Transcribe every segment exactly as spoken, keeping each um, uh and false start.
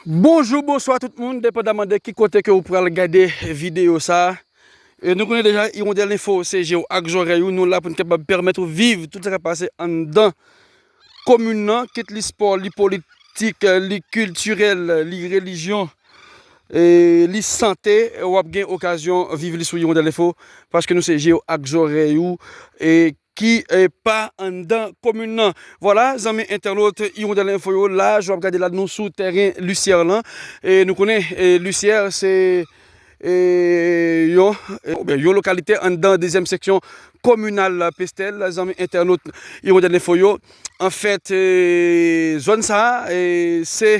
Bonjou, bonswa tout moun, depandaman de ki kote ke ou pral gade videyo sa. E nou konnen deja, Hirondelle Info, se je w ak zòrèy ou, nou la pou n kapab pèmèt ou viv tout sa k ap pase anndan komin nan, kit li spò, li politik, li kiltirèl, li relijyon, e li sante, w ap gen okazyon viv li sou Hirondelle Info, paske nou se je w ak zòrèy ou, e ki e, pa anndan komin nan. Vwala, zanmi entènot Hirondelle Info yo, la, jan w ap gade la, nou sou tèren Lucière lan. E nou konnen e, Lucière se e, yon, e, oubyen yon lokalite anndan dezyèm seksyon kominal Pestèl. Zanmi entènot Hirondelle Info yo, anfèt, e, zòn sa a, e, se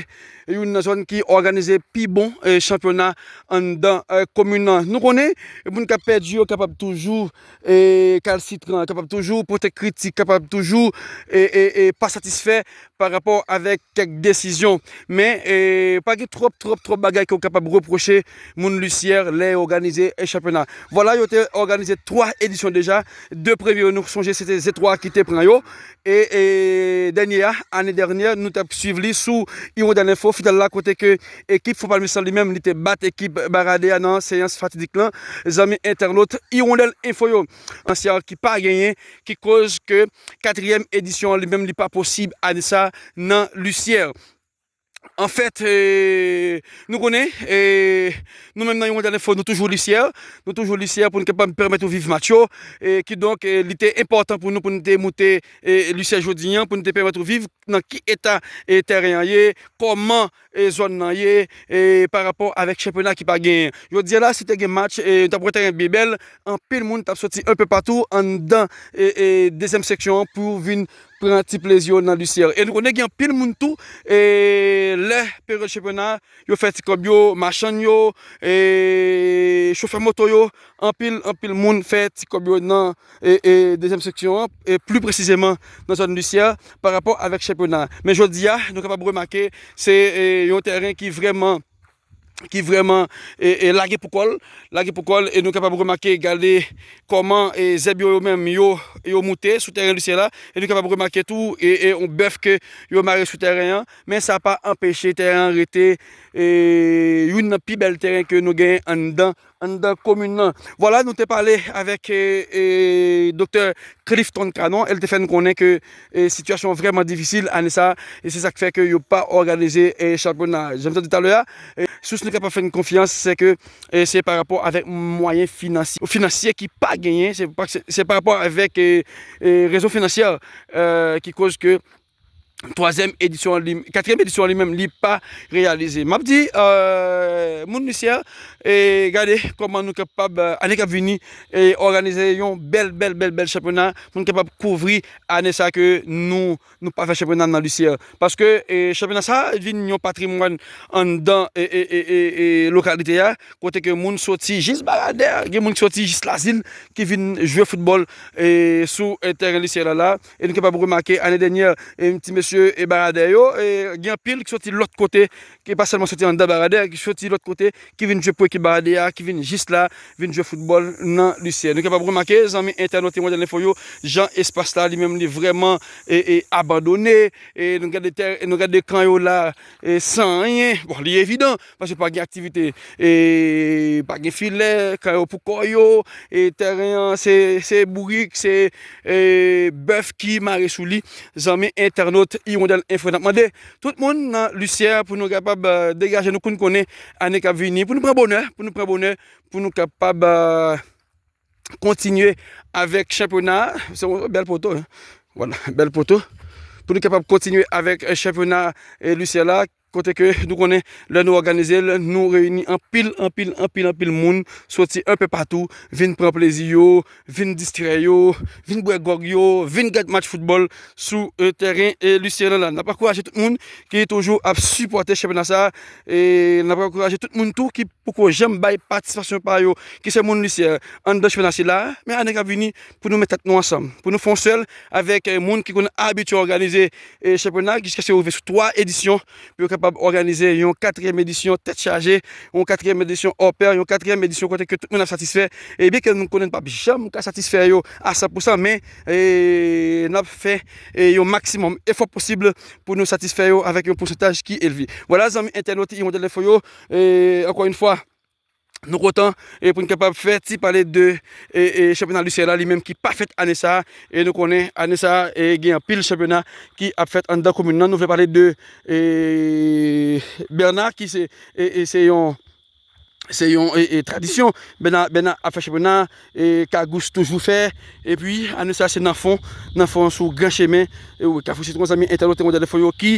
youn nan zòn ki òganize pi bon e, chanpyona anndan e, komin nan. Nou konnen, moun k ap pèdi yo kapab toujou e, kalsitran, kapab toujou pote kritik, kapab toujou e, e, e, pa satisfè pa rapò avèk kèk desizyon. Men, e, pa gen twòp, twòp, twòp bagay ke w kapab repwoche moun Lucière lè yo òganize e, chanpyona. Vwala, yo te òganize twa edisyon deja. De premye yo, nou sonje se te Zetwa ki te pran yo. E, e dènye a, ane dènyè, nou t ap swiv li sou Hirondelle Info, final la, kote ke ekip Fon Palmis lan li menm, li te bat ekip Baradè a nan seyans fatidik lan. Zanmi entènot Hirondelle Info yo, ansyen ki pa genyen, ki koz ke katriyèm edisyon an li menm, li pa posib ane sa nan Lucière. Anfèt, e, nou konnen, e, nou menm nan Hirondelle Info, nou toujou Lucière, nou toujou Lucière pou n kapab pèmèt ou viv match yo. E, kidonk, e, li te enpòtan pou nou, pou nou te moute e, Lucière jodi an, pou nou te pèmèt ou viv nan ki eta e, tèren an ye, kòman e, zòn nan ye, e, pa rapò avèk chanpyona ki pa genyen. Jodi a la, si te gen match, e, nou t ap wè tèren byen bèl, anpil moun t ap soti enpe patou anndan e, e, dezyèm seksyon an pou vin pran ti plezi yo nan Lucière. E nou konnen gen anpil moun tou, e, lè peryòd chanpyona, yo fè ti kòb yo, machann yo, e, chofè moto yo, anpil, anpil moun fè ti kòb yo nan e, e, dezyèm seksyon an, e pli presizeman nan zòn Lucière, pa rapò avèk chanpyona. Men jodi a, nou kapab remake, se e, yon tèren ki vrèman ki vrèman e, e, lage pou kò l, lage pou kò l, e nou kapab remake, gade kòman e, zèb yo, yo menm, yo, yo moute sou tèren Lucière la, e nou kapab remake tou e, e, yon bèf ke yo mare sou tèren an, men sa pa anpeche tèren an rete e, youn nan pi bèl tèren ke nou genyen anndan anndan komin nan. Vwala, nou te pale avèk e, e, doktè Clifton Canon, e l te fè n konnen ke e, sitiyasyon an vrèman difisil ane sa a, e se sa k fè ke yo pa òganize e, chanpyona. Jan m te di talè a, e, sous nou kapab fè n konfyans, se ke e, se pa rapò avèk mwayen finansye, finansye ki pa genyen, se pa, se, se pa rapò avèk e, e, rezon finansyè e, ki koz ke twazyèm edisyon an li, katriyèm edisyon an li menm, li pa reyalize. M ap di e, moun Lucière, e, gade kòman nou kapab, e, ane k ap vini, e, òganize yon bèl, bèl, bèl, bèl chanpyona pou n kapab kouvri ane sa ke nou, nou pa fè chanpyona nan Lucière. Paske e, chanpyona sa vin yon patrimwàn anndan e, e, e, e, e, lokalite a, kote ke moun soti jis Baradè, gen moun ki soti jis Lazil ki vin jwe foutbòl e, sou e, tèren Lucière la la. E nou kapab remake ane dènyè, e, ti mesye e, Baradè yo, e, gen anpil ki soti lòt kote, ki pa sèlman soti anndan Baradè, ki soti lòt kote, ki vin jwe pou ekip Baradè a, ki vin jis la, vin jwe foutbòl nan Lucière. Nou kapab remake, zanmi entènot Hirondelle Info yo, jan espas la li menm li vrèman e, e, abandone. E nou gade tè, nou gade kan yo la e, san anyen. Bon, li evidan, paske pa gen aktivite. E pa gen filè, kan yo pou kò yo, e tèren an, se, se bourik, se e, bèf ki mare sou li. Zanmi entènot Hirondelle Info, n ap mande tout moun nan Lucière pou nou kapab e, degaje nou, pou n konnen ane k ap vini, pou nou pran bonè, pou nou pran bonè, pou nou kapab e, kontinye avèk chanpyona. Se yon bèl poto, hein. Vwala, bèl poto. Pou nou kapab kontinye avèk e, chanpyona e, Lucière la, kote ke nou konnen lè nou òganize l, nou reyini anpil, anpil, anpil, anpil moun soti enpe patou, vin pran plezi yo, vin distrè yo, vin bwè gwòg yo, vin gad match foutbòl sou e, tèren e, Lucière la. N ap ankouraje tout moun ki toujou ap sipòte chanpyona sa a. E n ap ankouraje tout moun tou ki poko janm bay patisipasyon pa yo, ki se moun Lucière, anndan chanpyona sila a. Men ane k ap vini, pou nou met tèt nou ansanm, pou nou fè yon sèl avèk e, moun ki konn abitye òganize e, chanpyona, jiskaske yo rive sou twa edisyon, pou yo kapab kapab òganize yon katriyèm edisyon tèt chaje, yon katriyèm edisyon hors pair, yon katriyèm edisyon kote ke tout moun ap satisfè. E byen ke nou konnen n p ap janm ka satisfè yo a san pou san, men e, n ap fè e, yon maksimòm efò posib pou nou satisfè yo avèk yon pousantaj ki elve. Vwala, zanmi entènot Hirondelle Info yo, e, ankò yon fwa, nou kontan e pou n kapab fè ti pale de e, e, chanpyona Lucyè la, li menm ki pa fèt ane sa a. E nou konnen ane sa a e, gen anpil chanpyona ki ap fèt anndan komin nan. Nou vle pale de e, Bèna ki se e, e, se yon se yon e, e, tradisyon. Bèna, Bèna ap fè chanpyona, e, Kagous toujou fè. Epi ane sa se nan fon, nan fon sou gran chemen. E, wi, Kafou Sitwon, zanmi entènot Hirondelle Info yo ki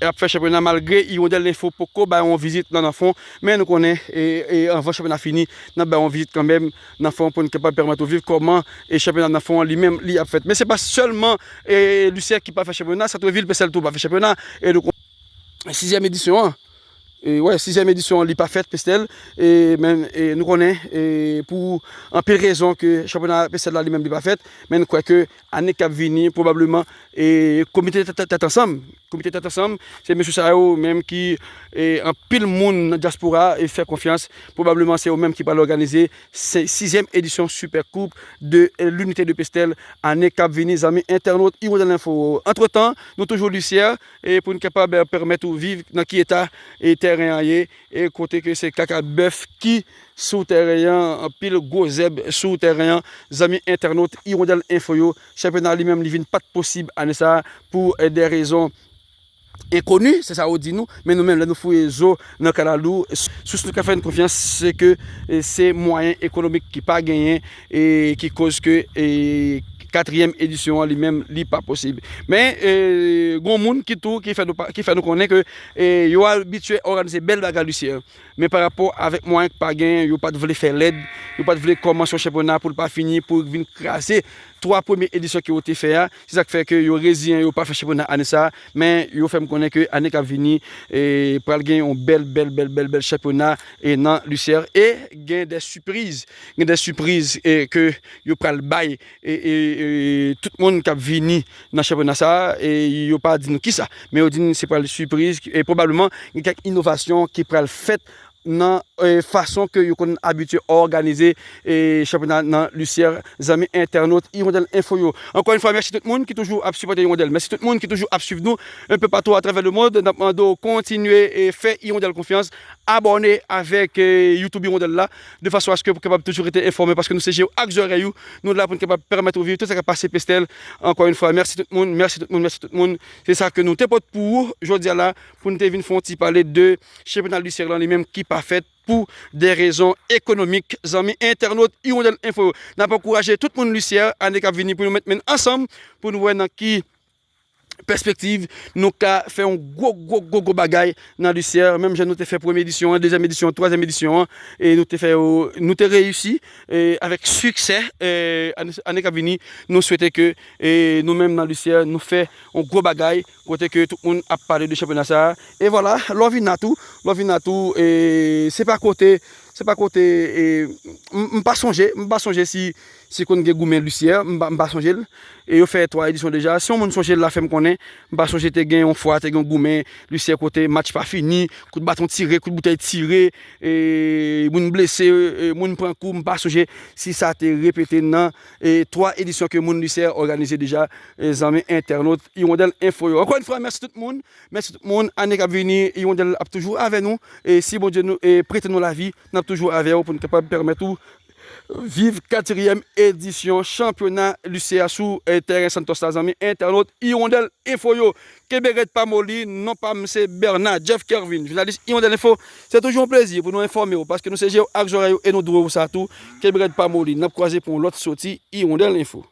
ap fè chanpyona malgre Hirondelle Info poko bay yon vizit nan, nan fon. Men nou konnen e, e, anvan chanpyona fini, n ap bay yon vizit kanmenm nan fon pou n kapab pèmèt ou viv kòman e chanpyona nan fon an li menm li ap fèt. Men se pa sèlman e, Lucyè ki pa fè chanpyona, Santrevil Pestèl tou pa fè chanpyona. E nou sizyèm edisyon an. E, wè, sizyèm edisyon an, li pa fèt, Pestèl. E, men, e, nou konnen, e, pou anpil rezon ke chanpyona Pestèl la li menm li pa fèt, men nou kwè ke ane k ap vini, pwobableman, e, komite tèt, tèt, tèt ansanm, komite tèt ansanm, se mesye sa yo menm ki, e, anpil moun nan dyaspora e fè konfyans, pwobableman se yo menm ki pral òganize se, sizyèm edisyon Super Coupe de, e, l'Unité de Pestèl ane k ap vini, zanmi entènot Hirondelle Info. Antretan, nou toujou Lucyè, e pou n kapab, e, pèmèt ou viv nan ki eta e tèren an ye, e kote ke se kaka bèf ki sou tèren an, anpil gwo zèb sou tèren an. Zanmi entènot Hirondelle Info yo, chanpyona li menm li vin pa t posib ane sa a pou e, de rezon enkoni, se sa yo di nou, men nou menm lè nou fouye zo nan kalalou, sous nou ka fè n konfyans, se ke e, se mwayen ekonomik ki pa genyen e ki koz ke e, katriyèm edisyon an li menm li pa posib. Men e, gon moun ki tou ki fè nou, pa- ki fè nou konnen ke e, yo abitye òganize bèl bagay Lucyè. Men pa rapò avèk mwayen k pa genyen, yo pa t vle fè lèd, yo pa t vle kòmanse yon chanpyona pou l pa fini, pou l vin kraze twa premye edisyon ke yo te fè a. Se sa k fè ke yo reziyen yo pa fè chanpyona ane sa a, men yo fè m konnen ke ane k ap vini e, pral gen yon bèl, bèl, bèl, bèl, bèl chanpyona e, nan Lucyè. E gen de sipriz, gen de sipriz e, ke yo pral bay e, e, e, tout moun k ap vini nan chanpyona sa a, e yo pa di nou kisa, men yo di n se pral sipriz, e pwobableman gen kèk inovasyon ki pral fèt nan e, fason ke yo konn abitye òganize e, chanpyona nan Lucyè, zanmi entènot Hirondelle Info yo. Ankò yon fwa, mèsi tout moun ki toujou ap sipòte Hirondelle. Mèsi tout moun ki toujou ap swiv nou enpe patou atravè lemonn. N ap mande w kontinye e, fè Hirondelle konfyans, abòne avèk e, YouTube Hirondelle la, de fason aske pou kapab toujou rete enfòme, paske nou se je w ak zòrèy ou. Nou la pou n kapab pèmèt ou viv tout sa k ap pase Pestèl. Ankò yon fwa, mèsi tout moun, mèsi tout moun, mèsi tout moun. Se sa ke nou te pote pou ou jodi a la, pou n te vin fè yon ti pale de chanpyona Lucyè lan li menm ki pa fèt pou de rezon ekonomik, zanmi entènot Hirondelle Info yo. N ap ankouraje tout moun Lucyè ane k ap vini pou nou met men ansanm pou nou wè nan ki pèspektiv nou ka fè yon gwo, gwo, gwo, gwo bagay nan Lucyè. Menm jan nou te fè premye edisyon an, dezyèm edisyon an, twazyèm edisyon an, e nou te fè yo, nou te reyisi e, avèk siksè. E, ane, ane k ap vini, nou swete ke e, nou menm nan Lucyè, nou fè yon gwo bagay kote ke tout moun ap pale de chanpyona sa a. E vwala, lè w vin la tou, lè w vin la tou, e, se pa kote, se pa kote, e, m, m pa sonje, m pa sonje si, si konn gen goumen Lucyè, m pa, m pa sonje l. E yo fè twa edisyon deja. Si yon moun sonje l la, fè m konnen. M pa sonje te gen yon fwa, te gen yon goumen Lucyè kote match pa fini, kout baton tire, kout boutèy tire, e, moun blese, e, moun pran kou, m pa sonje si sa te repete nan e, twa edisyon ke moun Lucyè òganize deja, e, zanmi entènot Hirondelle Info yo. Ankò yon fwa, mèsi tout moun. Mèsi tout moun. Ane k ap vini, Hirondelle ap toujou avè nou. E si Bondye nou, e, prete nou lavi, n ap toujou avè w pou n kapab pèmèt ou viv katriyèm edisyon chanpyona Lucyè a sou, e, tèren Santos la, zanmi entènot Hirondelle Info yo. Kenbe rèd pa moli, non pa m se Bernard Jeff Kervin, jounalis Hirondelle Info. Se toujou yon plezi pou nou enfòme w, paske nou se je w ak zòrèy ou e nou dwe w sa tou. Kenbe rèd pa moli, n ap kwaze pou yon lòt soti Hirondelle Info.